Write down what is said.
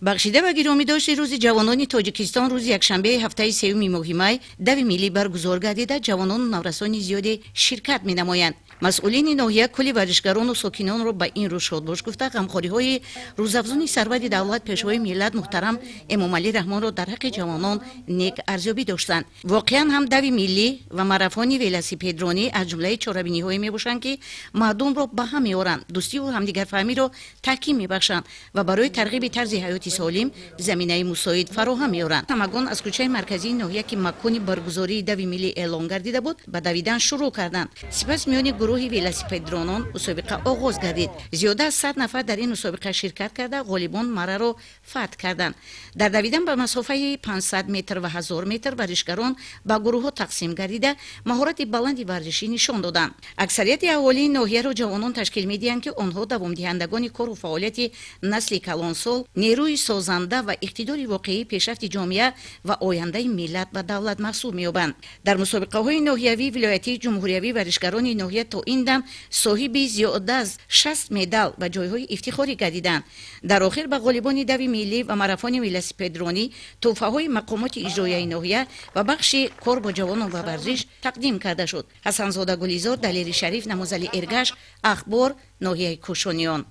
Бахшида ба гиромидошти Рӯзи ҷавонони Тоҷикистон, рӯзи якшанбеи ҳафтаи сеюми моҳи май дави миллӣ баргузор гардида, ҷавонону наврасони зиёде ширкат менамоянд. Масъулини ноҳия кулли варзишгарону сокинонро ба ин рӯз шодбош гуфта, ғамхориҳои рӯзафзуни сарвари давлат, Пешвои миллат муҳтарам Эмомалӣ Раҳмонро дар ҳаққи ҷавонон нек арзёбӣ доштанд. Воқеан ҳам, дави миллӣ ва марафони велосипедронӣ аз ҷумлаи чорабиниҳое мебошанд, ки мардумро ба ҳам меоранд, дӯстиву ҳамдигарфаҳмиро таҳким мебахшанд ва барои тарғиби тарзи ҳаёти солим заминаи мусоид фароҳам меоранд. Ҳамагон аз кӯчаи марказии ноҳия, ки макони баргузории дави миллӣ эълон гардида буд, ба давидан шурӯъ карданд. Сипас миёни гурӯҳи велосипедронон мусобиқа оғоз гардид. Зиёда аз 100 нафар дар ин мусобиқа ширкат карда, ғолибон марраро фатҳ карданд. Дар давидан ба масофаи 500 метр ва 1000 метр варзишгарон ба гурӯҳҳо тақсим гардида, маҳорати баланди варзишӣ нишон доданд. Аксарияти аҳолии ноҳияро ҷавонон ташкил медиҳанд, ки онҳо давомдиҳандагони кору фаъолияти насли калонсол, нерӯи созанда ва иқтидори воқеии пешрафти ҷомеа ва ояндаи миллат ва давлат маҳсуб меёбанд. Дар мусобиқаҳои ноҳиявӣ, вилоятӣ, ҷумҳуриявӣ варзишгарони ноҳия то ин дам соҳиби зиёда аз 60 медал ва ҷойҳои ифтихорӣ гардиданд. Дар охир ба ғолибони дави миллӣ ва марафони велосипедронӣ тӯҳфаҳои мақомоти иҷроияи ноҳия ва бахши кор бо ҷавонон ва варзиш тақдим карда шуд. Ҳасанзода Гулизор, Далери Шариф, Намозали Эргаш, «Ахбор», ноҳияи Кӯшониён.